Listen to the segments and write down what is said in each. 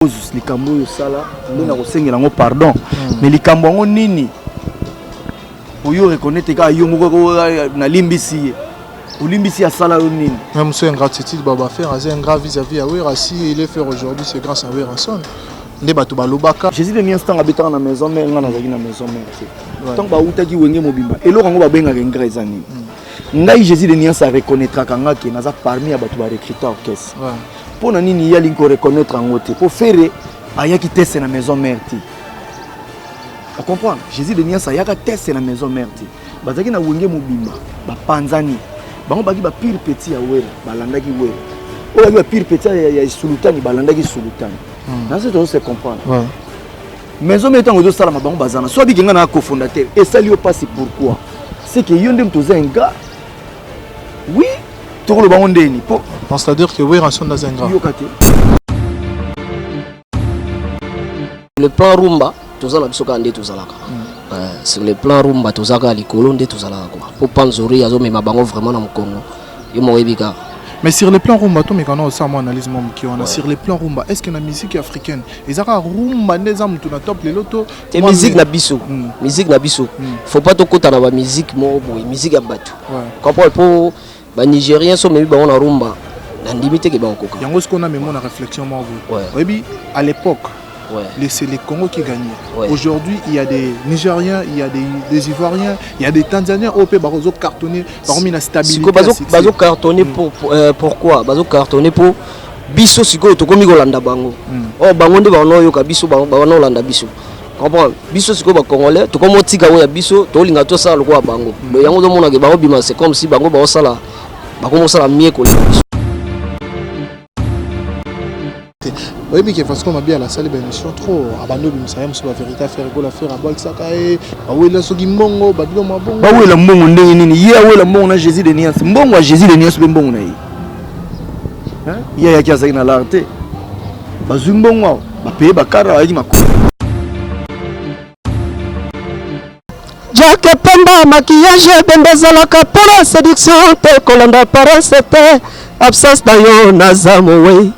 Ozus likambo oyo osala nde nakosengela yango pardon hmm. mais likambo yango nini oyo reconnaître kaka yo moko nalimbisi ye olimbisi asala yo nini même so ingratitude ba bafaire aza ingrat vis-à-vis ya wera si il est faire aujourd'hui c'est grâce à werrason nde bato balobaka jésus de niance ntango abetaka na maison mare ngai nazalaki na maison mare te ntango bautaki wenge mobimba eloko yango babengaka ingrat eza nini hmm. ngai jésus de niance areconnaitraka nga ke naza parmi ya bato barecruta orchestre Mpo na nini ye alingi ko reconnaître yango te? Mpo Ferre ayaki test na maison mère te. O comprendre? Jésus de Nias ayaka test na maison mère te. Bazalaki na wenge mobimba, bapanzani. Bango baki ba pire petit ya Wera, balandaki Wera. Oyo baki ba pire petit ya, ya Sulutani, balandaki Sulutani. Hmm. Nasi tozo se comprendre. Ouais. Maison mère ntango ezosalama bango bazana. So abiki nga na cofondateur, esali yo pasi pourquoi? C'est que yo nde moto oza un gars. Oui, tokoloba yango ndeni po c'est à dire que Werrason aza ingrat. Yoka te. Le plan rumba toza na biso kaka nde tozalaka mm. euh, sur le plan rumba toza kaka likolo nde tozalaka kua po panzori azomema bango vraiment na mokongo yo moko oyebi kaka. Mais sur le plan rumba, tomeka na osala mwa analyse mwa moke wana. Sur le plan rumba, est-ce que na musique africaine eza kaka rumba nde eza mutu na top lelo to te musique na biso mm. musique na biso mm. faut pas tokota na ba musique moko boye musique ya bato ouais. comprendre po ba nigérien so omemi bango na rumba nandimi te ke bakokoka yango sikoyo na memo na réflexion moko boye oyebi à l'époque Ouais. C'est les Congo qui gagnaient. Ouais. Aujourd'hui, il y a des Nigériens, il y a des, des Ivoiriens, il y a des Tanzaniens OP bazo cartonner, parmi la stabilité. Bazo, bazo cartonner mm. pour, pour euh, pourquoi Bazo cartonner pour biso sikoyo tokomi kolanda bango mm. or bango nde bango oyoka biso bango olanda biso comprendre biso sikoyo bacongolais tokomi otika oyo ya biso tolinga tosala lokola bango mm. donc yango ozomonake bango bima c'est comme si bango baosala bakomi osala mie koleka biso. Oyebi ke Vasco Mabiala asali ba émission trop abandi obimisa ye mosusu ba vérité affaire gola affaire abwakisaka ye bawela soki mbongo babilo mabongo bawela mbongo ndenge nini ye awela mbongo na Jésus de Niance mbongo ya Jésus de Niance mpe mbongo na ye ye ayaki azalaki na lar te bazwi mbongo awa bapaye bakara ayaki makolo. Jack Pamba maquillage ebembe ezalaka mpona seduction te kolanda apparence te absence na yo naza mowei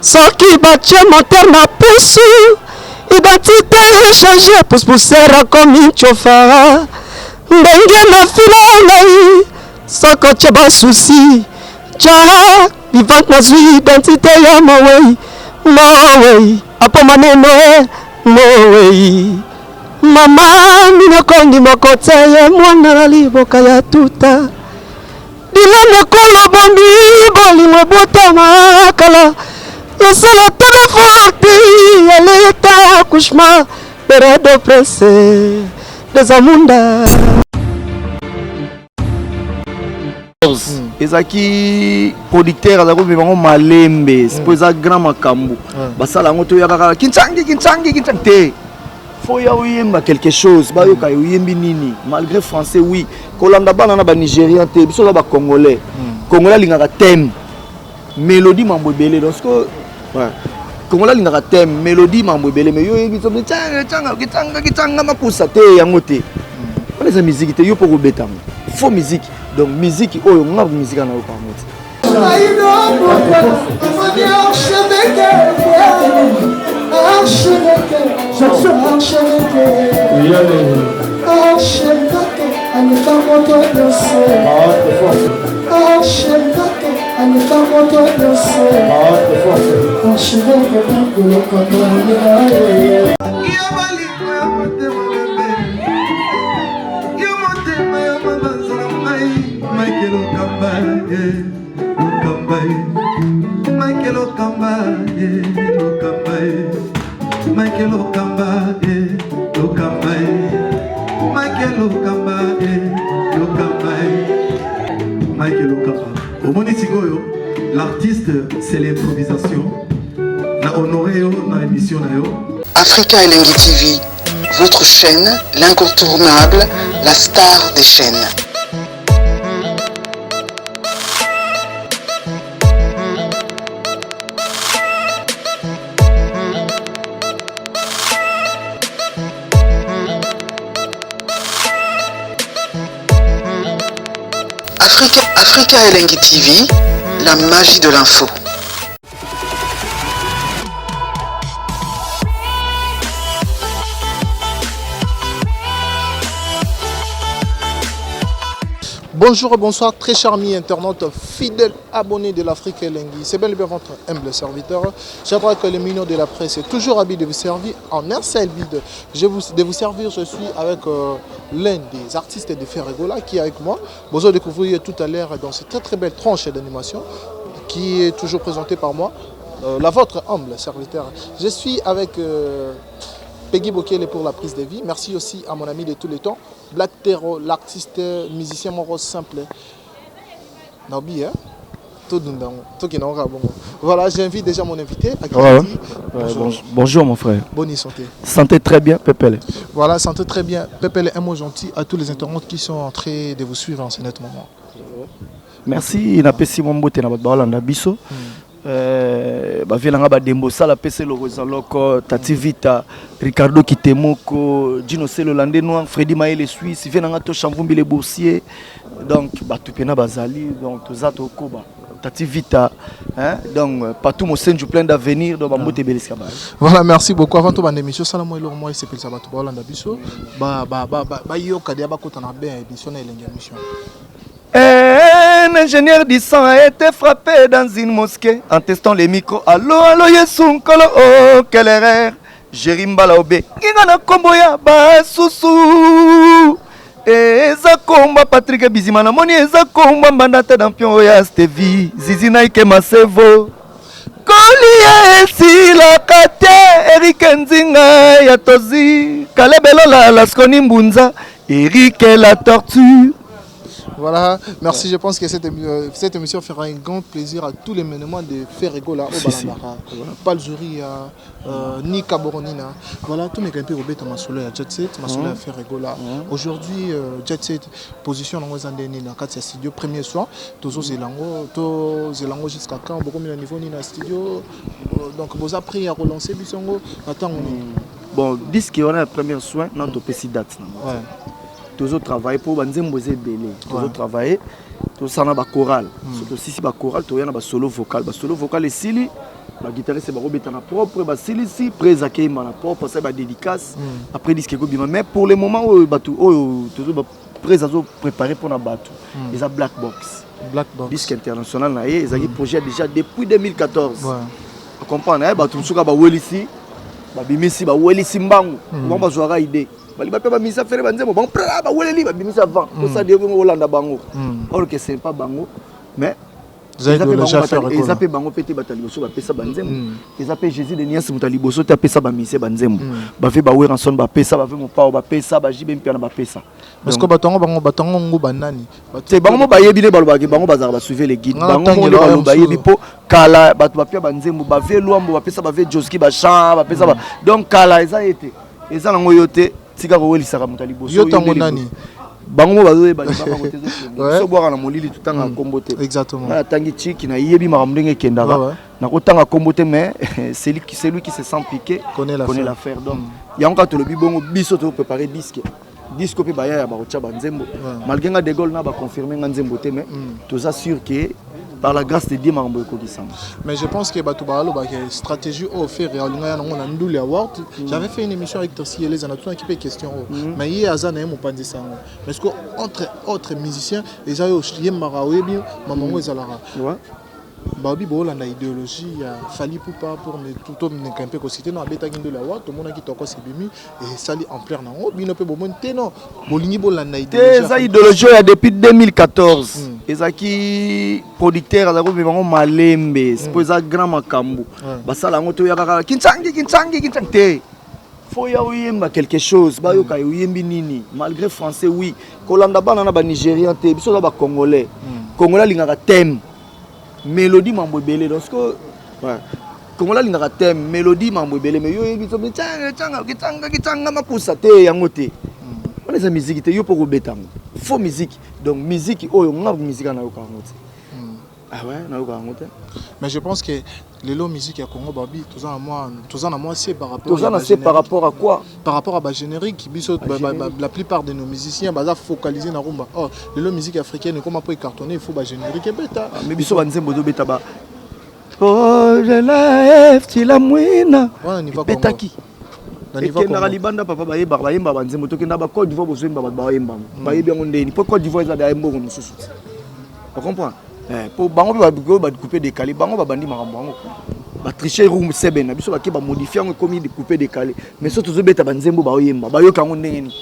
soki batie moteur na pusu identité echange pouspouser akomi chauffard ndenge na fila ngai soki otie basusi Jack vivante nazwi identité ya mowei mowei apo maneno mowei Mama minoko ndimoko te ye mwana na liboka ya tuta dilema ekolo bombi bolingo ebotama kala esala tele forte ya leta accouchement peredo presse des amunda. Ezalaki producteur azalaki komema yango malembe mpo eza grand makambo basala yango toya kaka kinchangi kinchangi kinchangi te fo ya oyemba quelque chose bayoka yo oyembi nini malgré français oui kolanda bana na banigérien te biso oza bacongolais congolais alingaka thème mélodie mambo ebele donc sikoyo congolais alingaka thème mélodie mambo ebele mais yo oyebi kichanga kichanga makusa te yango te wana eza miziki te yo mpo kobeta yango faux musique donc musique oyo nga musique nayoka yango te. Omoni sikoyo l'artiste c'est l'improvisation na honore yo na émission na yo. Africa Elengi TV, votre chaîne, l'incontournable, la star des chaînes. Africa, Africa Elengi TV, la magie de l'info. Bonjour et bonsoir, très chers amis internautes, fidèles abonnés de l'Afrique Elengi. C'est bel et bien votre humble serviteur. J'apprends que le mignon de la presse est toujours habile de vous servir en un seul but. Je vous, de vous servir, je suis avec l'un des artistes de Ferre Gola qui est avec moi. Vous allez découvrir tout à l'heure dans cette très très belle tranche d'animation qui est toujours présentée par moi, la vôtre humble serviteur. Je suis avec Peggy Bokele pour la prise de vie. Merci aussi à mon ami de tous les temps, Black Terro, l'artiste musicien moko simple. Nabi, hein? Tout Voilà, j'invite déjà mon invité. À Ouais, bonjour. Ouais, bonjour mon frère. Bonne santé. Santé très bien, Pepele. Voilà, santé très bien. Pepele, un mot gentil à tous les internautes qui sont en train de vous suivre en ce net moment. Merci, napesi mwa mbote na bato baolanda biso. Bavie nanga badembo sala pese loko loko Tati Vita, Ricardo Kitemoko, Gino Selo Lande Noir, Freddy Maël Suisse, vie nanga to Chamvumbi les boursiers. Donc bato pena bazali, donc toza tokoba. Tati Vita, hein? Donc Patou Mosenju plein d'avenir, donc bambote ebelesika ba. Voilà, merci beaucoup. Avant tout, émission, salamo eloko moko esepelisa bato baolanda biso, ba ba ba ba bayoka dia bakota na bien émission na elengi ya émission. Un ingénieur du sang a été frappé dans une mosquée en testant les micros. Allo, allo, Yesu Nkolo, oh, quelle erreur. Jerry Mbala Obe, nginga na kombo ya basusu. Eza komba Patrick Bizima namoni eza komba mbanda te dampion oya Stevie Zizi Naike Masevo. Kolia esilaka te Eric Nzinga ya Tozi Kalebelola Laskoni Mbunza Eric la tortue. Voilà, merci. Je pense que cette émission fera un grand plaisir à tous les menements de Ferre Gola, Si, si. Obalandara, Palzuri, ni Kaboronina. Voilà, tous mes gars Robert masolo ya Jet Set, masolo ya Ferre Gola. Aujourd'hui, Jet Set, position nango eza ndenge nini na kati ya studio premier soir, tozozela yango, tozela yango jusqu'à quand, bokomi na niveau nini na studio, donc boza prêt à relancer biso yango na ntango nini? Bon, disque wana ya premier soin, non topesi date nango. Tozo travailler mpo banzembo eza ebele. Tozo travailler, tosala na bachorale. So tosisi bachorale, toya na basolo vocal. Basolo vocal esili, baguitariste bakobeta na propre, basilisi prese akeyemba na propre, asali badédicace. Après, disque ekobima. Mais pour le moment oyo bato oyo tozo prese azopréparé mpona bato eza Black Box. Black Box. Disque international na ye ezalaki projet déjà depuis 2014. Comprendre ye bato mosusu kaka bawelisi, babimisi, bawelisi mbangu. Bango bazwaka idée, baliba mpe bamisa Ferre banzembo bango pra baweleli, babimisi avant tosala de olanda bango. Or que c'est pas bango, mais Eza eza mpe idéologie bango ya Ferre eza Gola. mpe bango mpe te. Bato ya liboso bapesa banzembo, eza mpe Jésus de Nias moto ya liboso te apesa bamise banzembo. Bave baWerrason bapesa, bave Mopao bapesa, baJB Mpiana bapesa. Parce que bato yango, bango bato yango ngo banani? Bato- Te, bango mo bayebi nde balobaki, bango bazalaka basuive les guides. Nga Bango mo nde natangela baloba oyo bayebi mosusu. mpo kala bato bapia banzembo, bave Lwambo bapesa, bave Joski bachan bapesa donc kala eza ye te, eza nango yo te. Tika kowelisaka moto ya liboso. Yo ntango nde nani? liboso. Bango mo bazoyeba libanga te, ezokende. Biso bwaka na molili, totangaka nkombo te. Exactement. Nga natangi chiki, nayebi makambo ndenge ekendaka. Nakotanga nkombo te, mais celui qui se sent piqué Connaît l'affaire. connaît l'affaire. Donc yango kaka tolobi bongo, biso topréparé disque. Disque mpe bayaya bakotya banzembo. Malgré nga de Gaulle na baconfirme nga nzembo te, mais toza sûr que par la grâce de Dieu makambo ekokisama. Mais je pense que bato balobaka stratégie oyo Ferre alinga ya nango na Ndule Award. J'avais fait une émission avec Tosi Eleza, natunaki mpe question oyo, mais ye aza na ye mopanzi sango. Mais ce que entre autres musiciens eza oyo yembaka, oyebi mamango ezalaka babi boolanda idéologie ya Fally Ipupa pour tomeka mpe kosite no abetaki Ndule Award, tomonaki tokos ebimi esali ampleur nango. Bino mpe bomoni te no bolingi bolanda Te, idéologie ya eza Fally? Idéologie oyo ya depuis 2014 ezalaki producteur azalaki komema bango malembe mpo eza grand makambo. Basala yango te oya kaka kinchangi kinchangi kinchangi te. Fo ya oyemba quelque chose, bayoka oyembi nini, malgré français. Oui, kolanda bana na banigérien te, biso oza bacongolais. Congolais alingaka thème, mélodie, mambo ebele. Donc siko ouais. Congolais alingaka thème, mélodie, mambo ebele, mais yo oyebi so kichanga kichanga kichanga kichanga makusa te, yango te wana eza musique te. Yo mpo kobeta yango faux musique. Donc musique oyo nga musique nayoka yango te. Ah ouais, nayoka yango te. Mais je pense que lelo musique ya Congo, babi toza na mwa se par rapport Toza ya na se par bagénérique. Rapport à quoi? Par rapport à bagénérique. Biso Bagénérique. La plupart de nos musiciens baza focalisé na rumba. Or lelo musique africaine ekoma mpo ecartonné, il faut bagénérique ebeta. Ah, mais biso banzembo ozobeta ba ojela ftila mwina Wana niveau ebetaki. Na niveau Ekendaka libanda, papa. Bayebaka, bayembaka banzembo. Tokenda ba Côte d'Ivoire, bozoyemba, bato bayemba, bayebi yango ndeni? Mpo Côte d'Ivoire eza daye mbongo mosusu ti ocomprendre. Po bango mpe oyo bacoupe décalé, bango babandi makambo yango, batriche rumba seben na biso, bake bamodifie yango, ekomi coupé décalé. Mais so tozobeta banzembo, baoyemba, bayoka yango ndenge nini?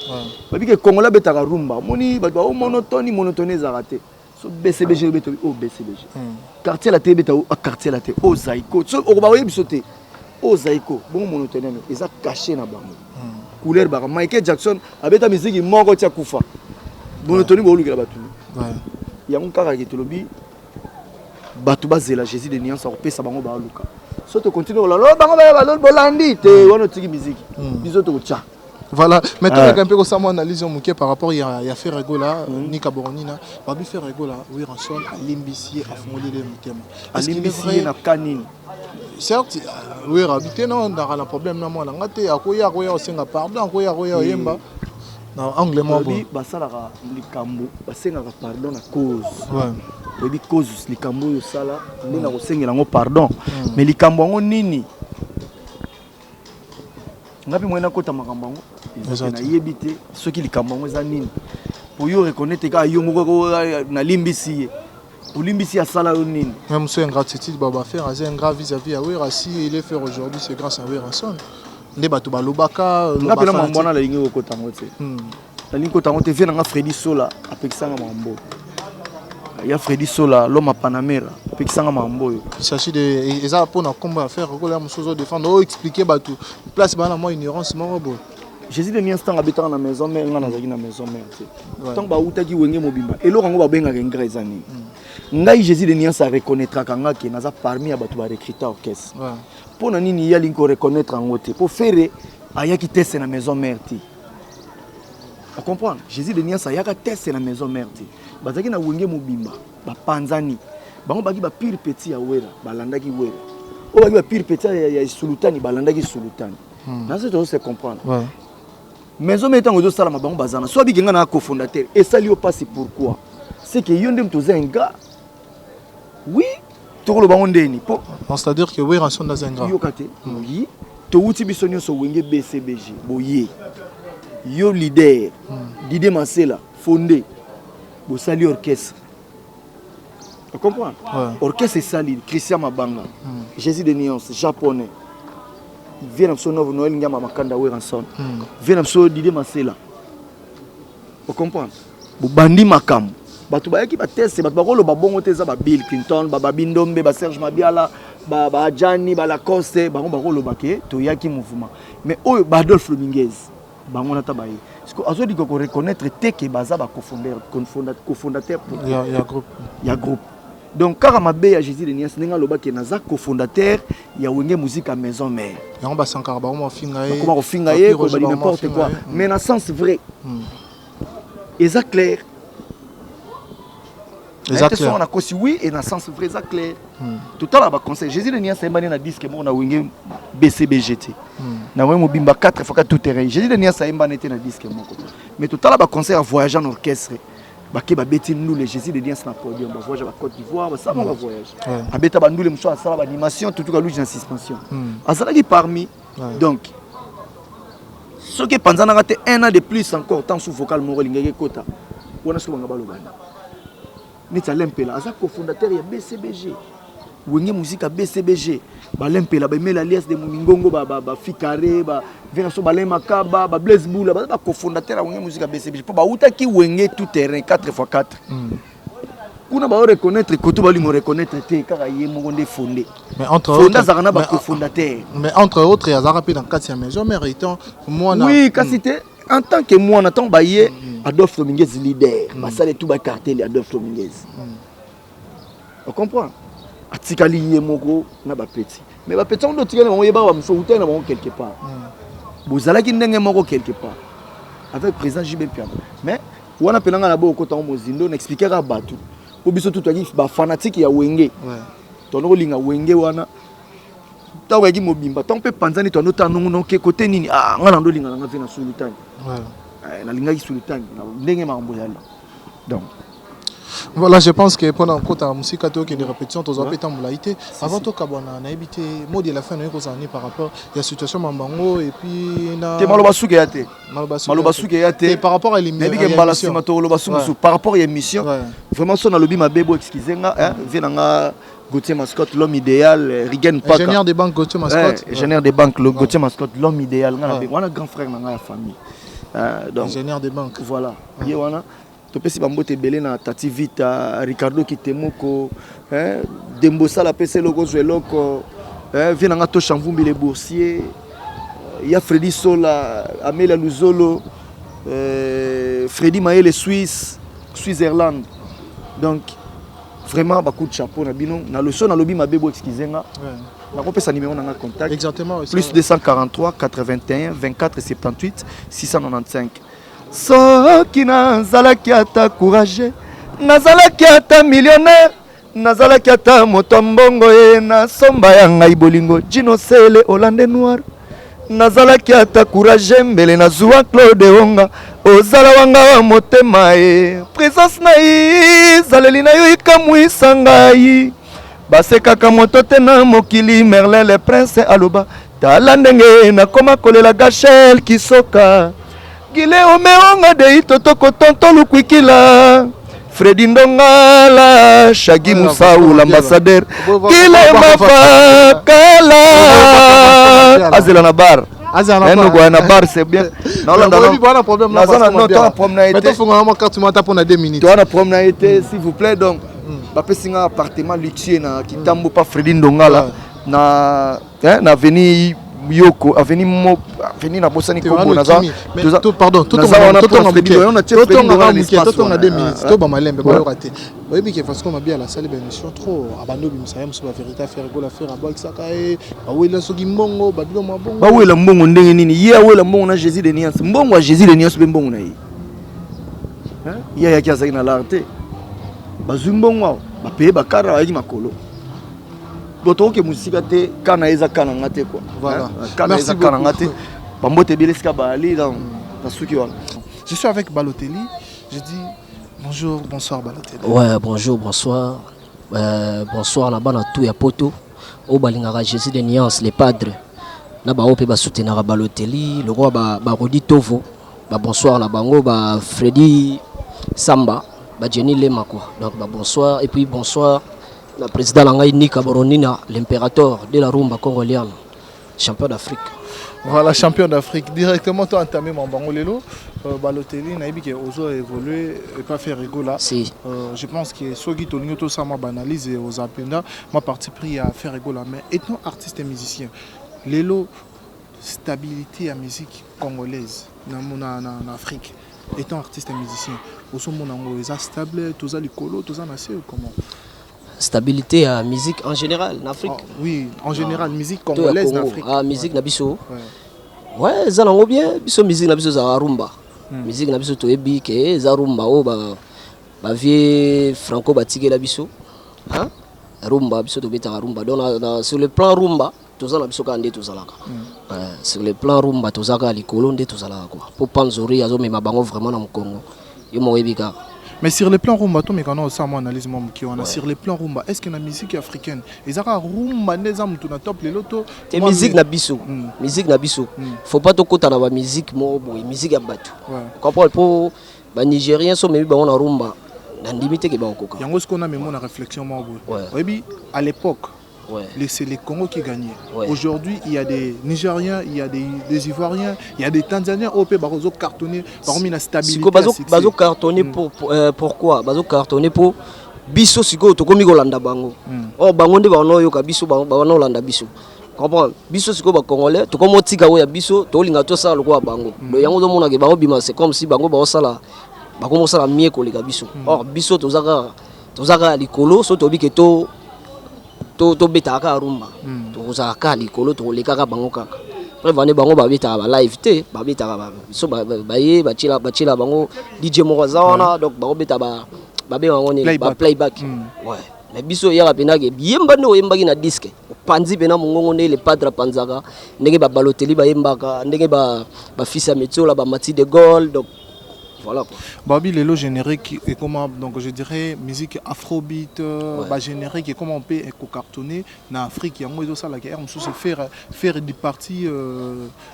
Babike Congolais abetaka rumba, omoni bato bao monotoni, monotoni ezalaka te. So BCBG obeta oyo, BCBG Quartier Latin ebeta o Quartier Latin oyo, Zaiko so okoba oyebi biso te oyo Zaiko. Bongo monotoni yango eza caché na bango, couleur baka. Michael Jackson abeta miziki moko ti akufa. Monotoni boolukela bato yango kaka ke tolobi bato bazela Jésus de Nuance akopesa bango baluka. So tocontinue kolala bango baya bolandi te wana, otiki miziki, biso tokotya. Voilà, maintenant ah. Un peu ça, moi analyse moke par rapport ya Ferre Gola, Nika Boronina, babi Ferre Gola, Werrason alimbisi ye, afungoli le motema. Alimbisi ye na ka nini? Certes, Wera bi te non, ndaka na problème na mwana nga te, akoya osenga pardon, akoya oyemba na angle moko. Boye basalaka likambo, basengaka pardon na cause. Oyebi cause, likambo oyo osala nde na kosengela yango pardon. Mais likambo yango nini? Nga mpe moye nakota makambo yango, nayebi te soki likambo yango eza nini. Po yo reconnaître kaka yo moko, nalimbisi ye, olimbisi, asala yo nini? Même so ingratitude, babafaire aza ingrat vis-à-vis ya Wera. Si il est Ferre aujourd'hui, c'est grâce à Werrason nde bato balobaka. Nga mpena mambo wana nalingi kokota yango te, nalingi kota yango te. Vie nanga Fredi Sola apekisanga mambo ya Fredi Sola, l'homme Panamera, apekisanga mambo oyo. Il s'agit de eza mpona nkombo ya Ferre Gola mosusu ozodefendre, oyo expliquer bato place bana mwa ignorance moko boye. Jésus de Nuance, ntango abetaka na Maison Mère, nga nazalaki na Maison Mère te. Ntango bautaki Wenge mobimba, eloko yango babengaka ingrat eza nini? Ngai Jésus de Nuance areconnaîtraka nga ke naza parmi ya bato barecruta orchestre. Mpo na nini ye alingi koreconnaître yango te? Mpo Ferre ayaki teste na Maison Mère te. Ocomprendre? Jésus de Nuance ayaka teste na Maison Mère te. Bazalaki na Wenge mobimba, bapanzani. Bango baki bapire petit ya Wera, balandaki Wera. Oyo baki bapire petit ya Sulutani, balandaki Sulutani. Nazo tozo se comprendre. Maison Mère ntango ezosalama, bango baza na so abiki nga na cofondateur, esali yo mpasi. Pourquoi? C'est que yo nde moto oza ingrat. Oui, tokoloba ngo ndeni po C'est-à-dire que Werrason aza ingrat? Yoka te. Oui, towuti biso nyonso Wenge BCBG. Boye yo leader Didier Masela fondé, bosali orchestre, comprendre? Orchestre esali Christian Mabanga, Jésus de Nuance, Japonais, vie na biso Nove Noel Ngiama Makanda, Werrason, vie na biso Didier Masela, ocomprendre? Bobandi makambo, bato bayaki bateste, bato bakoloba bongo te. Eza ba Bill Clinton, bababi Ndombe, baserge Mabiala, baajani, balacoste, bango bakoloba ke toyaki mouvement. Mais oyo baadolphe Dominguez, bango nata baye azolika koreconnaître te ke baza bacofondateur ya groupe. Ya groupe. Donc kaka mabe ya Jésus de Nuance, ndenge alobaki naza cofondateur ya Wenge Musique ya Maison Mère. Yango basankaka bango mafinga ye. Bakoma kofinga ye, koloba n'importe quoi. Mais na sens vrai, eza clair. Eza clair. Nakosi? Oui, et na sens vrai eza clair. Totala baconseil, Jésus de Nuance ayembani na disque moko na Wenge BCBG te, na Wenge mobimba 4 fois tout terrain. Jésus de Nuance ayembani te na disque moko, mais totala baconcert ya voyage en orchestre, bake babeti ndule, Jésus de Nuance na podium. Bavoyage ba Côte d'Ivoire, basala mwa bavoyage, abeta bandule mosusu, asala baanimation tutuka luge na suspension, azalaki parmi. Donc soki epanzanaka te un an de plus encore, tant sous vocal moko elingaki ekota wana. Soki banga balobani neti Alain Mpela aza cofondateur ya BCBG, Wenge Musique ya BCBG, Balain Mpela, baemele alias de Moningongo, bafikare bavie so, Balain Makaba, bablaise Bula, baza bacofondateur ya Wenge Musique ya BCBG, mpo bautaki Wenge tout terrain 4 x 4. Kuna bao reconnaître koto, balingo reconnaître te, kaka ye moko nde fondé. Mais entre Fondé azalaka na bacofondateur. Mais entre autres azalaka mpe na kati ya Maison Mère étant mwana. Oui, kasi te en tant que mwana. Ntango baye Adolphe Dominguez leader, basali tout bacartel. Adolphe Dominguez, ocomprendre, atikali ye moko na bapeti. Mais bapeti yango nde otikali na bango, yebaka bamosusu outali na bango quelque part, bozalaki ndenge moko quelque part avec président JB Mpiana. Mais wana mpena ngai na boyo okota ngo mozindo, na expliquer bato, mpo biso tu toyaki bafanatike ya Wenge, tondo kolinga Wenge wana. Ntango yaki mobimba, ntango mpe panzani, tondo ta nongo noke kote nini. Ah, ngai nando olinga nanga mpe na Sulutani, nalingaki Sulutani ndenge makambo ezali. Donc Voilà, je pense que mpona nkota mosika tokende répétition, tozwa mpe ntango molai te avant tokabwana. Nayebi te, mot de la fin nayebi kozala nini par rapport ya situation mambango et puis na Te, maloba suki eya te. Maloba suki eya te. Par rapport à l'émission. Nayebi ke mbala nsima tokoloba su mosusu par rapport ya émission. Vraiment, so nalobi mabe, bo excuse nga. Vie na nga, Gauthier Mascotte, l'homme idéal, Rigen Paka. Ingénieur des banques, Gauthier Mascotte. Ouais, ingénieur des banques, le Gauthier Mascotte, l'homme idéal. Nga, ouais. Grand frère na nga ya famille. Donc, ingénieur des banques. Voilà. Ye wana topesi bambote ebele na Tati Vita, Ricardo Kitemoko, hein, Dembosala apesi eloko, ozwa eloko, hein, vie na nga Tosha Mvumbi le boursier, ya Fredi Sola, Amelia Luzolo, Fredi Mayele Suisse, Switzerland. Donc vraiment, ba coup de chapeau na bino. Na loso nalobi mabe, bo excuse nga. Nakopesa numéro na nga contact. Exactement. Plus 243 81 24 78 695. Soki nazalaki ata courage, nazalaki ata millionnaire, nazalaki ata moto ya mbongo, ye nasomba ya ngai bolingo. Jino Sele Hollande Noir, nazalaki ata courage, mbele nazwa Claude Onga. Ozala wanga wa motema ye, présence na ye, ezaleli na yo ekamwisa ngai. Basekaka moto te na mokili. Merlin le Prince aloba, tala ndenge nakoma kolela. Gachel Kisoka, Gile Omeonga, Dei Totoko, Tonto Lukwikila, Fredi Ndongala, Shagi Musau, l'ambassadeur Gile Mafakala, azela na bar. Azela na bar, c'est bien. Naza na problème na ye te. Mpona 2 minutes. Toza na problème na ye te, s'il vous plaît. Donc bapesi nga appartement luxueux na Kitambo pa Fredi Ndongala na avenue Yoko, avenue mo avenue, nabosani kombo. Naza Pardon, totonga 2 minutes, to bamalembe bayoka te. Oyebi ke Vasco Mabiala asali baémission trop, abandi obimisa ye mosusu bavérité. Affaire Gola, affaire abwakisaka ye, bawela soki mbongo babilo mabongo. Bawela mbongo ndenge nini? Ye awela mbongo na Jésus de Nuance. Mbongo ya Jésus de Nuance mpe mbongo na ye. Ye ayaki, azalaki na lar te. Bazwi mbongo awa, bapeye bakara, bayaki makolo. Bon, tokoke mosika te. Ka na ye eza ka na nga te quoi. Ka na ye eza ka na nga te. Bambote ebele esika baali na suki wana. Je suis avec Balotelli. Je dis bonjour, bonsoir Balotelli. Ouais, bonjour, bonsoir. Bonsoir na bana tout ya poto oyo balingaka Jésus de Nuance, le padre, na baoyo mpe basoutenaka Balotelli lokola Barodi Tovo. Babonsoir na bango, ba Fredi Samba, ba Jenny Lema quoi. Donc babonsoir et puis bonsoir na président na ngai Nika Boronina, l'impérateur de la rumba congolienne, champion d'Afrique. Voilà, champion d'Afrique. Directement, toi, entamé mon bango lelo, Balotelli, nayebi ke ozo évoluer et pas Ferre Gola. Si. Je pense que soki tolingi tosala mwa baanalyse, oza mpenza mwa parti pris ya Ferre Gola. Mais étant artiste et musicien, lelo stabilité ya musique congolaise na Afrique, étant artiste et musicien, ozomona yango eza stable? Toza likolo, toza na se ou comment? Stabilité ya musique en général na Afrique? Ah, oui, en général, musique congolaise na Afrique. Ah, musique na biso, ouais, eza nango bien. Biso musique na biso ezalaka rumba. Musique na biso, toyebi ke eza rumba oyo bavieux Franco batikela biso. Rumba, biso tobetaka rumba. Donc sur le plan rumba, toza na biso kaka nde tozalaka. Sur le plan rumba, toza kaka likolo nde tozalaka quoi, po Panzori azomema bango vraiment na mokongo. Yo moko oyebi kaka. Mais sur le plan rumba, tomekana osala mwa analyse mwa moke wana. Sur le plan rumba, est ce que na musique africaine eza kaka rumba nde eza motu na top lelo to? Te, musique na biso, musique na biso, faut pas tokota na bamusique moko boye, musique ya bato. Comprendre, po banigérien so omemi bango na rumba, nandimi te ke bakokoka. Yango sikoyo namemo na réflexion moko boye. Oyebi, à l'époque, c'est le Congo qui gagnait. Aujourd'hui, il y a des Nigériens, il y a des Ivoiriens, il y a des Tanzaniens oyo bazo cartonner, parmi la stabilité. Bazo cartonner pourquoi? Bazo cartonner pour biso sikoyo tokomi kolanda bango. Or bango nde bana oyoka biso, bana olanda biso. Comprendre, biso sikoyo bacongolais tokomi otika oyo ya biso, tolinga tosala lokola bango. Donc yango ozomonake bango bima, c'est comme si bango baosala, bakomi osala mieux koleka biso. Or biso toza kaka, toza kaka likolo. So toyebi ke to tobetaka kaka rumba, tokozala kaka likolo, tokolekaka bango kaka. Preuve ane, bango babetaka balive te, babetaka biso baye batiela bango DJ moko aza wana. Donc bakobeta, babenga yango nini, baplayback. Ouais, mais biso eyaka mpena ke yemba nde oyembaki na disque, opanzi mpena mongongo ndenge le padre apanzaka, ndenge babaloteli bayembaka, ndenge bafils ya Metiola, bamati de Gaulle. Donc Voilà quoi. Babi lelo générique et comment, donc je dirais musique afrobeat, ba générique et comment on peut cartonner na Afrique, yango ezo sala ke mosusu faire du parti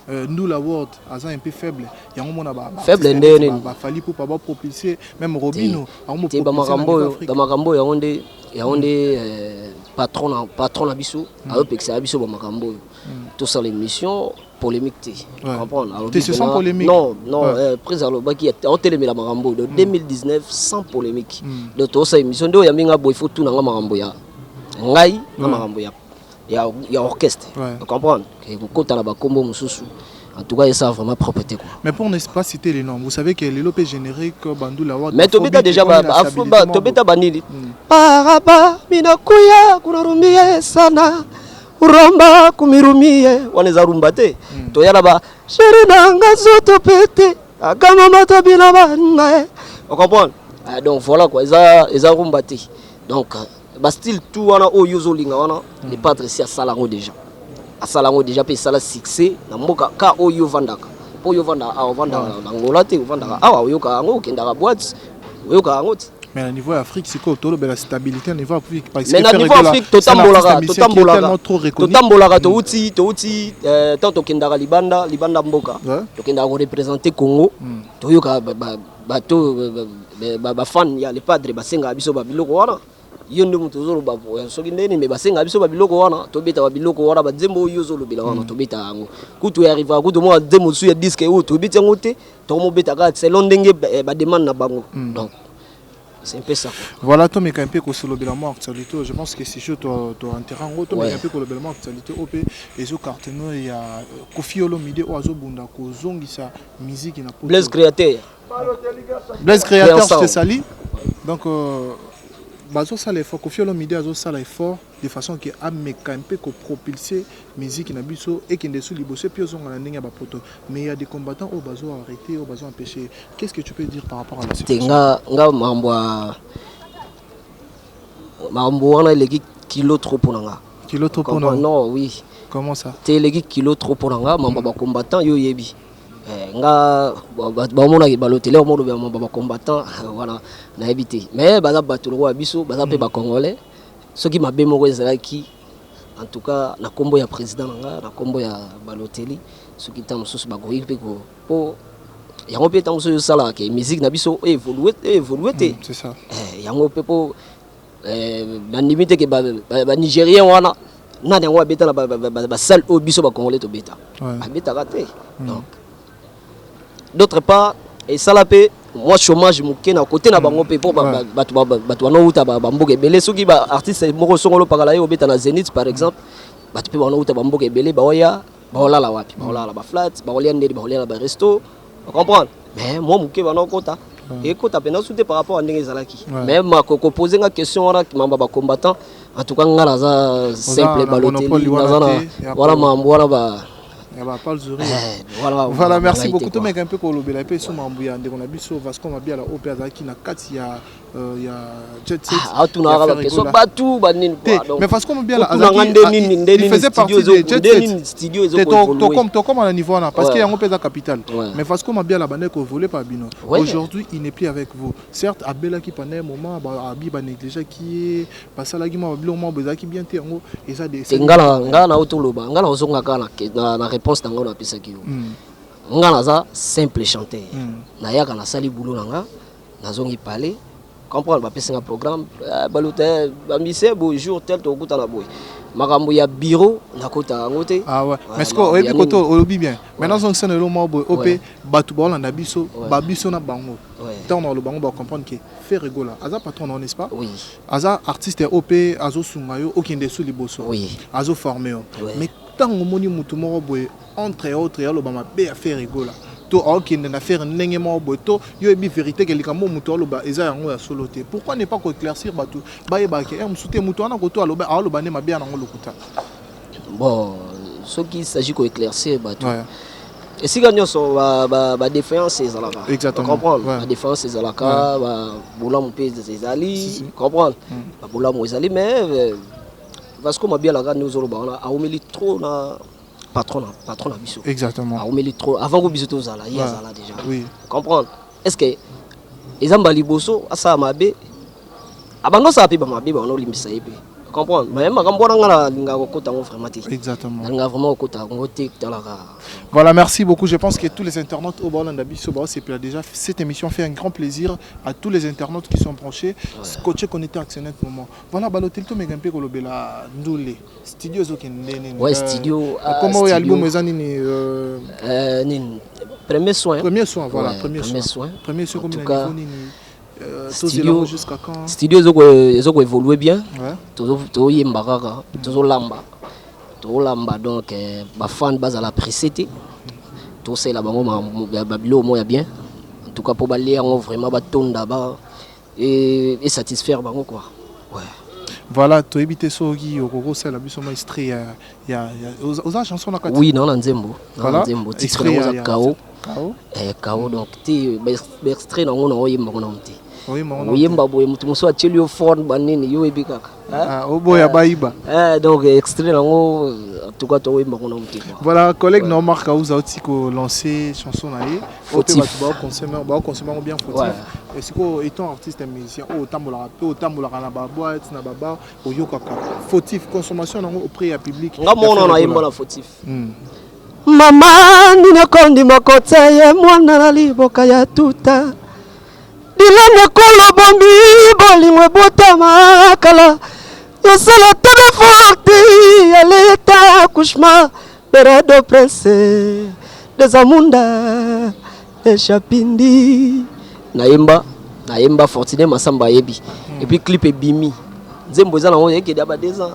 Ndula World aza un peu faible, yango mona ba faible ndenge nini? Ba Fally Ipupa ba propulser, même Robino yango te, bamakambo oyo, bamakambo oyo, yango nde patron na biso ayopekisaka biso bamakambo oyo. Tosala émission polémique te, comprendre? C'est sans polémique. Non, président alobaki aotelemela makambo oyo, donc 2019 sans polémique. Donc tosala émission nde oyambi nga boye, faut tunanga makambo ya ngai na makambo ya orchestre, comprendre? Kokota na bakombo mosusu, en tout cas eza vraiment propre te quoi. Mais pour ne pas citer les noms, vous savez que lelo pe générique Bandula Award, mais tobeta déjà tobeta banini, paraba minakuya kunarumie sana uromba kumirumie, wana eza rumba te. Toya na ba chéri nanga nzoto pete akamama tobina bana, ocomprendre? Ah, donc voilà quoi, eza rumba te. Donc bastyle tout wana oyo ozolinga wana, le padre si asala yango déjà, asala yango déjà mpe esala succès na mboka ka oyo ovandaka. Mpo oyo ovandaka awa, ovandaka na Ngola te, ovandaka awa, oyokaka yango, okendaka boîte, oyokaka yango te. Mais na niveau Afrique sikoyo tolobela stabilité na niveau Afrique. Parce mais na niveau Afrique totambolaka, totambolaka, totambolaka, touti tant tokendaka libanda, libanda mboka, tokendaka koreprésenter Congo, toyoka bato, bafan ya le padre basengaka biso babiloko wana. Yo nde moto ozoloba soki ndeni, me basengaka biso babiloko wana, tobeta babiloko wana, banzembo oyo ozolobela wana, tobeta yango. Kutu arrivaka kutu mwa nzembo mosusu ya disque oyo tobeti yango te, tokomobeta kaka selon ndenge bademande na bango. Donc c'est un peu ça quoi. Voilà, tomeka un peu kosolobela mwa actualité. Je pense que si je to intérêt yango, tomeka un peu kolobela mwa actualité oyo mpe ezocartonner ya Koffi Olomide oyo azobunda kozongisa musique na Blaise Créateur. Blaise Créateur, je te salue. Donc bazosala effort, Koffi Olomide azosala effort de façon ke ameka mpe kopropulser musique na biso ekende su liboso, epi ozonga na ndenge ya bapoto. Mais il y a des combattants oyo bazo arrêter, oyo bazo empêcher. Qu'est-ce que tu peux dire par rapport à la Te, situation? Nga makambo wana eleki kilo trop mpo na nga. Kilo trop mpona? Non, oui. Comment ça? Te, eleki kilo trop mpo na nga, mambo ya bacombattant. Yo oyebi, nga bato baomonaki balotele omoloba mambo ya bacombattant wana, nayebi te. Mais baza bato lokola biso, baza mpe bacongolais. Soki mabe moko ezalaki, en tout cas na nkombo ya président na nga, na nkombo ya Baloteli, soki ntango mosusu bakoki mpe ko po yango mpe ntango mosusu ezosalaka ke musique na biso évolue te. C'est ça. Yango mpe mpo nandimi te ke banigérien wana nani yango abeta na basalle oyo biso bacongolais tobeta, abetaka te. Donc d'autre part esala mpe mwa chômage moke na côté na bango mpe, mpo bato banouta bamboka ebele. Soki baartiste moko songolo pakala ye obeta na Zénith par exemple, bato mpe banouta bamboka ebele, baoya, baolala wapi? Baolala baflat, baolia ndeni, baolia na baresto, comprendre? Mais mwa moke banokota, ekota mpenza su te par rapport à ndenge ezalaki. Mais kopose nga question wana, mambo ya bacombattant, en tout cas nga naza simple na Baloteli monopole wana naza na te, ya wana mambo wana ba ya bapalzuri. Voilà. Voilà, merci ngai te, beaucoup. quoi. Tomeka mpe kolobela mpe so mambo ya ndeko na biso Vasco Mabiala oyo mpe azalaki na kati ya Jet Set. Atunaka baquestion bato banini. Te, mais Vasco Mabiala otunanga nde nini, nde il nini faisait partie studio de Jet nde Set. Nini studio Te, ezokoévolue? Tokoma na niveau wana parce que yango mpe eza capital. Mais Vasco Mabiala bandaki koévolue pa bino. Aujourd'hui il n'est plus avec vous. Certes abelaki pendant un moment, abi banégligeaki ye, basalaki mwa babiloko mwa boye, ezalaki bien te. Yango eza de Te, nga na otoloba, nga na ozonga kaka na réponse na ngai napesaki yo. Nga naza simple chanteur. Nayaka, nasali boulot na nga, nazongi palais, comprendre? Bapesi nga programme, baluta bamise boye, jour tel tokokutana boye. Makambo ya bureau nakota yango te. Ah ouais. Mais ce que oyebi koto olobi bien. Maintenant zongisa na eloko moko boye oyo mpe bato baolanda biso, babiso na bango. Ntango na oloba bango bacomprendre ke Ferre Gola aza patron na, n'est-ce pas? Oui. Aza artiste oyo mpe azosunga yo okende su liboso. Azoforme yo. Mais ntango omoni mutu moko boye, entre autres, aloba mabe ya Ferre Gola to aokende na Ferre ndenge moko boye, to yo oyebi vérité ke likambo moto aloba eza yango ya solo te, pourquoi ne pas koéclaircir bato, bayebaka ke mosusu te, moto wana koto aloba, aoloba nde mabe ya nango lokuta? Bon, soki il s'agit koéclaircir bato, esika nyonso badéfaillance ezalaka. Comprendre? Badéfaillance ezalaka, babolamu mpe ezali, comprendre? Babolamu ezali, mais Vasco Mabialaka nde ozoloba wana, aumeli trop na patron na biso. Aumeli trop. Avant ko biso tozala, ye azala déjà. Comprendre? Est ce que eza mbala liboso asala mabe? Abanda osala mpe bamabe, banda olimbisa ye mpe, comprendre. Mais makambo wana, nga nalingaka kokota yango vraiment te. Exactement. Nalingaka vraiment kokota yango te, talaka. Voilà, merci beaucoup. Je pense que tous les internautes oyo baolanda biso, bah, c'est déjà cette émission fait un grand plaisir à tous les internautes qui sont branchés, scotchés, connectés à excellent moment. Voilà, Balotelli, to meka mpe kolobela ndule. Studio ezokende nini? Ouais, studio, ah, Comment studio. Album eza nini? Nini, Premier soin. Premier soin, voilà, Ouais, premier, Premier soin. soin. Premier soin En comme tout na cas, niveau nini? Studio Jusqu'à quand? Studio ezoko évoluer bien. Tozoyemba kaka, tozolamba, tozolamba. Donc bafan bazala pressé te, tosalela bango babiloko moko ya bien, en tout cas mpo balia yango vraiment, batonda ba et satisfaire bango quoi, ouais. Voilà, toyebi te soki okoki osala biso ma extrait ya oza chanson na kati? Oui, naa na nzembo, naa na nzembo, titre Extrait nango eza Kao. Kao. Kao. Donc te, baextrait nango na oyemba ngo nango te. Oyemba ngo nango. Oyemba boye, moto mosusu atieli yo phone, banini, yo oyebi kaka. Ah, oboya bayiba. Donc extrait nango, en tout cas toyemba ngo nango te quoi. Voilà, collègue ouais. Normar Kaouza oti ko lancer chanson na ye. Fautif. Bato ba consommer bien Fautif. Et sikoyo, étant artiste et musicien oyo otambolaka mpe otambolaka na baboîte, na babar, oyokaka Fautif, consommation nango auprès ya public? Nga mona nayemba na Fautif. Mama, nini okondima kotia ye mwana na liboka ya tuta dileme ekolo bombi bolingo ebotama kala yosala tebe forti ya leta accouchement berado prince Dezamunda Eshapindi. Nayemba, nayemba, Fortuné Masamba ayebi. Et puis clip ebimi, nzembo eza nango ekede ya ba 2 ans,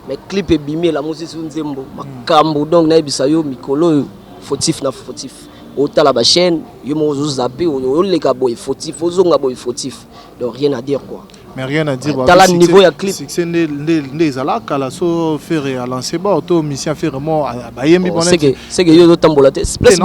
mais clip ebimi, elamusi su nzembo makambo. Donc nayebisa yo, mikolo oyo Fautif na Fautif, otala bachaîne, yo moko ozozape, oleka boye Fautif, ozonga boye Fautif. Donc rien à dire quoi. Mais rien à dire. Tala niveau ya clip. Succès nde ezalaka kala so Ferre alancé ba to musicien Ferre mo bayembi. Bon, c'est que yo ozotambola te place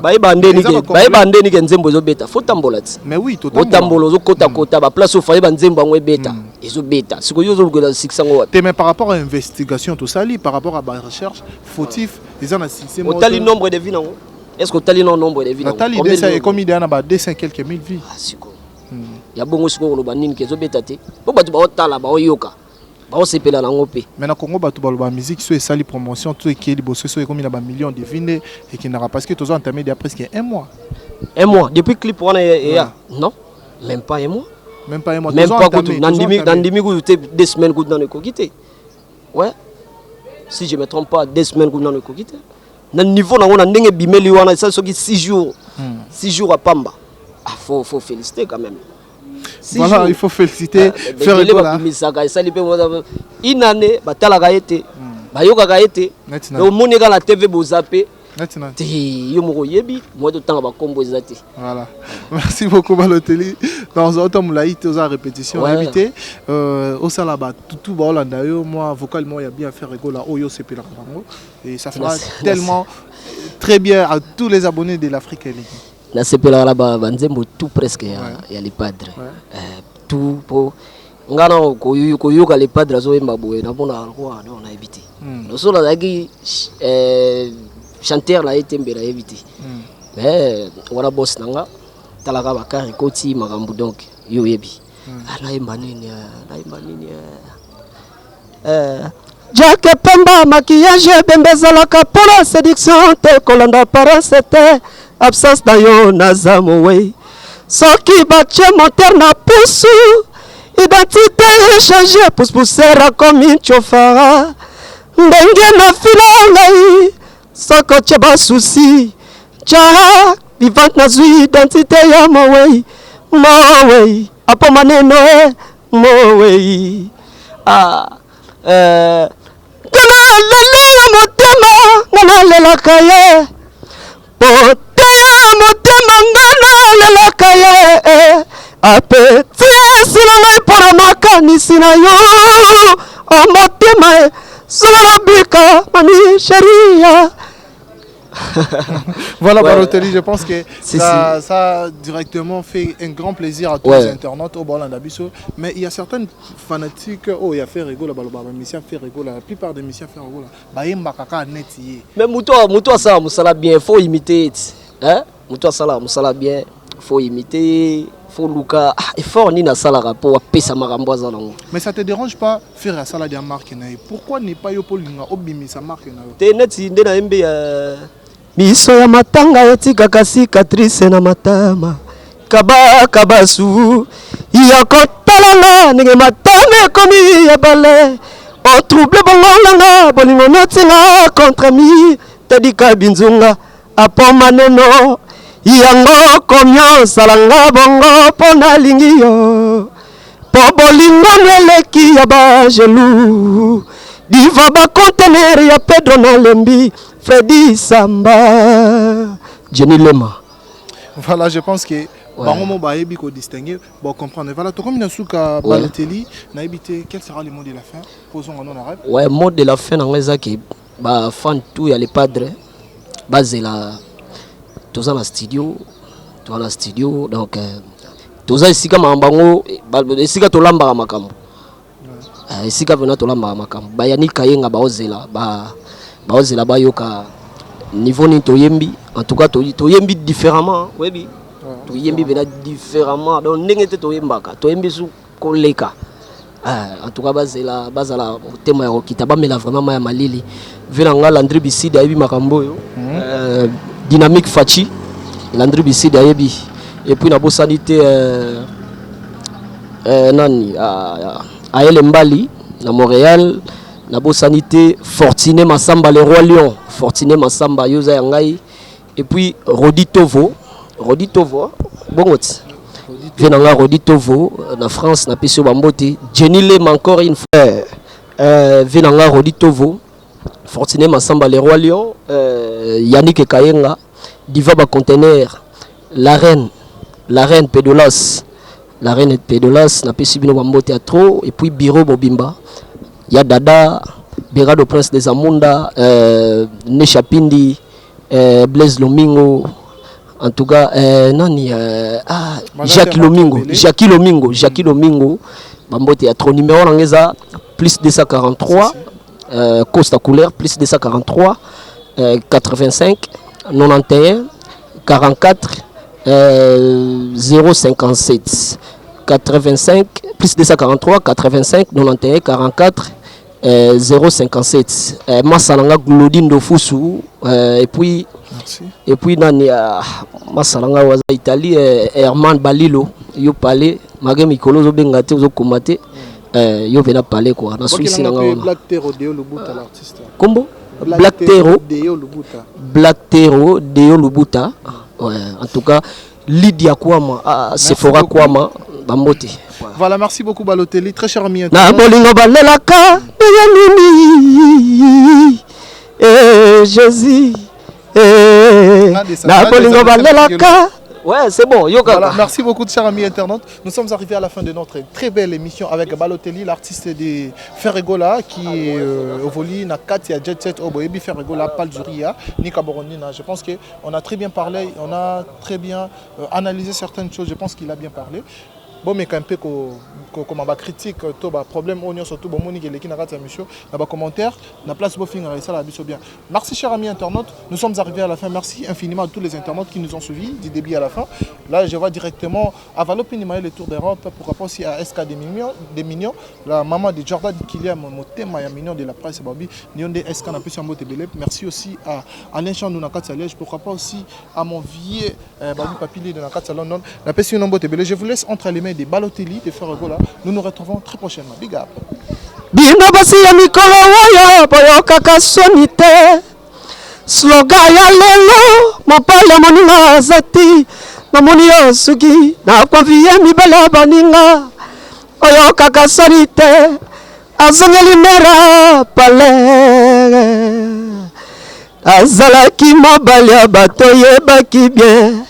bayeba ndeni ke bayeba ndeni ke nzembo ezobeta, faut tambola ti. Mais oui. Otambola, ozokotakota baplace oyo faye banzembo yango ebeta, ezobeta. Sikoyo yo ozolukela succès yango wapi? Te, mais par rapport à investigation tosali, par rapport à barecherche, Fautif eza na succès. Otali nombre de vues nango? Est ce que otali no nombre de vues? Natali, ekomi deya na ba 200 quelques mille vues. Ah, sikoyo ya bongo, sikoyo koloba nini ke ezobeta te? Mpo bato baotala, baoyoka, baosepela nango mpe. Mais na Congo, bato baloba musique so esali promotion to ekei liboso, so ekomi na bamillion de vues nde ekendaka, parce que toza entamé déjà presque un mois. Un mois depuis clip wana eya? Non, même pas un mois. Même pas un mois. Même pas kutu, nandimi kutu te, 2 semaines kutu nano ekoki te. Ouais, si je me trompe pas, 2 semaines kutu nano ekoki te na niveau nango, na ndenge ebimeli wana, esali soki 6 jours, 6 jours à pamba. Ah, faut féliciter quand même. Six Voilà, jours. Il faut féliciter Ferre Ebele Gola. Babimisaka, esali mpe une année, batalaka ye te, bayokaka ye te. Neti omoni kaka na TV, boza mpe Neti na te, yo moko oyebi moi, totanga bakombo eza te. Voilà. Merci beaucoup, Balotelli. Dans un temps molai te, oza répétition, oyebi te, osala batutu baolanda yo mwa vocal moko ya bien Ferre Gola oyo osepelaka bango, et ça fera Merci. tellement très bien à tous les abonnés de l'Afrique Elingi. Nasepelaka na banzembo tout presque ya Le Padre. Tout, po nga na koyoka Le Padre azoyemba boye, namona lokola no nayebi te. Loso nazalaki chanteur na ye te, mbe nayebi te. Mais wana boss na nga, talaka bakar ekoti makambo. Donc yo oyebi. Ah, nayemba nini? Nayemba nini? Jack Pemba, maquillage ebembe ezalaka mpona séduction te, kolanda apparence te. Absence na yo, naza mowei. Soki batie moteur na pusu, identité echange, pousse-pousseur akomi chauffard. Ndenge na fila ngai, soki otie basusi ja vivante, nazwi identité ya mowei, mowei apo maneno e mowei. Ah, nga naleli ya motema, nga nalelaka ye pote ya motema, nga nalelaka ye apeti esila ngai mpona makanisi na yo o motema e sola nabika mami chérie. Voilà, Balotelli, je pense que Si, ça, ça a directement fait un grand plaisir à tous les internautes oyo baolanda biso. Mais il y a certaines fanatiques, oh, il y a Ferre Gola, baloba, musicien Ferre Gola, la plupart des musiciens Ferre Gola, bayembaka kaka neti ye. Mais moto asala mosala bien, faut imiter ti, hein? Moto asala mosala bien, Faut imiter ye, faut luka ah, effort nini asalaka mpo apesa makambo aza nango. Mais ça te dérange pas Ferre asala dia marque na ye, pourquoi ne pas yo mpo olinga obimisa marque na yo? Te, neti nde nayembi ya Miso ya matanga etikaka cicatrice na matama kaba kabasu ya kotala nga ndenge matama ekomi ya bale o trouble bongo na nga bolingo notinga contre mi tedika binzunga apo maneno yango komi osala nga bongo mpo nalingi yo Po bolingo eleki ya ba jaloux Diva ba conteneur ya Pedro nalembi Freddy Samba Jenny Lema. Voilà, je pense que bango mo bayebi ko distinguer, bo comprendre. Voilà, tokomi na suka Balotelli, nayebi te quel sera le mot de la fin? Posons en arabe. Ouais, mot de la fin na ngai eza ke ba fan tout ya le padre bazela toza na studio, toza na studio donc euh, toza esika makambo yango esika tolambaka makambo eh, esika mpena tolambaka makambo bayani kayenga baozela ba, baozela bayoka niveau nini toyembi. En tout cas toyembi différemment, oyebi, toyembi mpena différemment, donc ndenge te toyembaka, toyembi su koleka. Eh, en tout cas bazela, bazala motema ya kokita, bamela vraiment mai ya malili. Ve na nga Landry Bisidi ayebi makambo oyo. Euh, dynamique Fachi Landry Bisidi ayebi. Et puis nabosani te euh, euh, nani ah, Ayele Mbali na Montréal, nabosani te Fortuné Massamba le roi lion, Fortuné Massamba yoza ya ngai. Et puis Rodi Tovo, Rodi Tovo, bongo ti. Vie na nga Rodi Tovo na France, napesi yo bambote. Jenny Lema encore une fois. Euh, vie na nga Rodi Tovo, Fortuné Massamba le roi lion, euh, Yannick Kayenga, Diva ba conteneur, la reine Pedolas, la reine Pedolas, napesi bino bambote ya trop. Et puis bureau Bobimba, ya Dada, Berado Prince des Amunda, euh, Nesha Pindi, euh, Blaise Lomingo, en tout cas euh, nani euh, ah, Jacques Lomingo, Jacques Lomingo, Jacques Lomingo, bambote ya trop. Numéro na eza plus 243 euh, Costa Couleur plus 243 euh, 85 91 44 euh, 057 85 plus 243 85 91 44 euh, 057 euh, masalanga Glody Ndofusu euh, et puis Merci. Et puis nani uh, masalanga waza Italie euh, Herman Balilo yo parler malgré mikolo ozobenga te, ozokoma te, euh, yo mpena parler quoi na swisi na nga wana. Black Tero Deo Lubuta l'artiste. Kombo Black Tero Deo Lubuta. Black Tero Deo Lubuta. Ouais, en tout cas Lydia Kwama, ah, Sephora Kwama, bambote. Voilà, merci beaucoup Balotelli, très cher ami. Na bolingo balelaka ndenge nini eh, Jésus eh, na bolingo balelaka. Ouais, c'est bon, yoka. Voilà, merci beaucoup, chers amis internautes. Nous sommes arrivés à la fin de notre très belle émission avec Balotelli, l'artiste de Ferre Gola, qui est euh, Ovoli, Nakatia Jet Set, Oboyebi Ferre Gola, Palzuria, Nika Boronina. Je pense qu'on a très bien parlé, on a très bien euh, analysé certaines choses. Je pense qu'il a bien parlé. Bon, mais quand même, comme ba critique to ba problème oyo surtout bomoni eleki na kati ya émission na ba commentaire na place bofinga esala biso bien. Merci, chers amis internautes, nous sommes arrivés à la fin. Merci infiniment à tous les internautes qui nous ont suivis du début à la fin. Là, je vois directement à Valopini le tour d'Europe, pourquoi pas aussi à SK des Mignons, des Mignons, la maman de Jordan Kiliam Motema ya Mignon de la presse Babi Nyonde SK na pesi mbote belep. Merci aussi à Alain Chandou na kati ya Liège, pourquoi pas aussi à mon vieux euh, Babi Papili de na kati ya London na pesi mbote belep. Je vous laisse entre les mains de Balotelli de Ferre Gola. Nous nous retrouvons très prochainement. Big up. Bino basi ya mikolo oyo boyokaka soni te, slogan ya lelo mobali ya moninga aza ti namoni yo suki nakonvie mibali ya baninga oyokaka soni te azongeli mera pale azalaki mobali ya bato oyebaki bien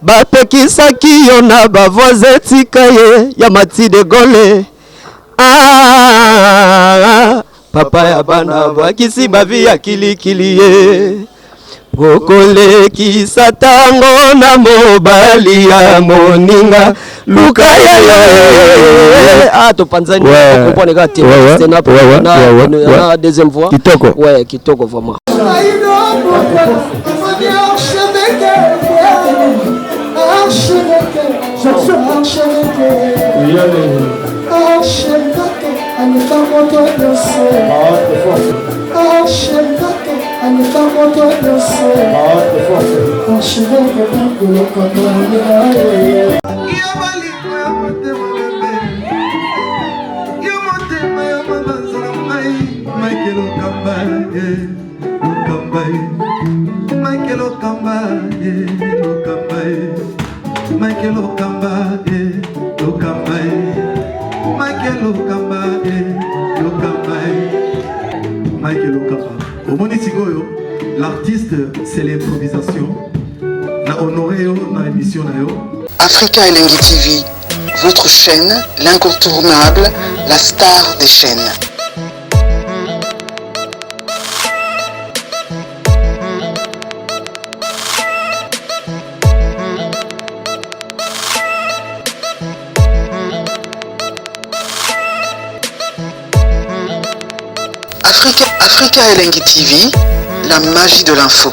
bapekisaki yo na bavoisin tika ye ya mati de gole ah, papa ya bana bwakisi bavi ya kilikili ye okolekisa ntango na mobali ya moninga luka ya ye. Ah, topanzani. Ouais. Comprendre kaka te. Ouais. Na Ouais. na deuxième voix. Kitoko. Ouais, kitoko vraiment. Archevêque. Archevêque aleka moto nyonso. Archevêque aleka moto nyonso. Archevêque kolokoto Michael Okamba, yeah, Okamba, yeah. Michael Okamba, yeah, Okamba, yeah. Michael Okamba, yeah, Okamba, yeah. Michael Okamba, yeah, Okamba, yeah. Michael Okamba. Omoni sikoyo, l'artiste, c'est l'improvisation. Na honoré yo na émission na yo. Africa Elengi TV, votre chaîne, l'incontournable, la star des chaînes. Africa, Africa Elengi TV, la magie de l'info.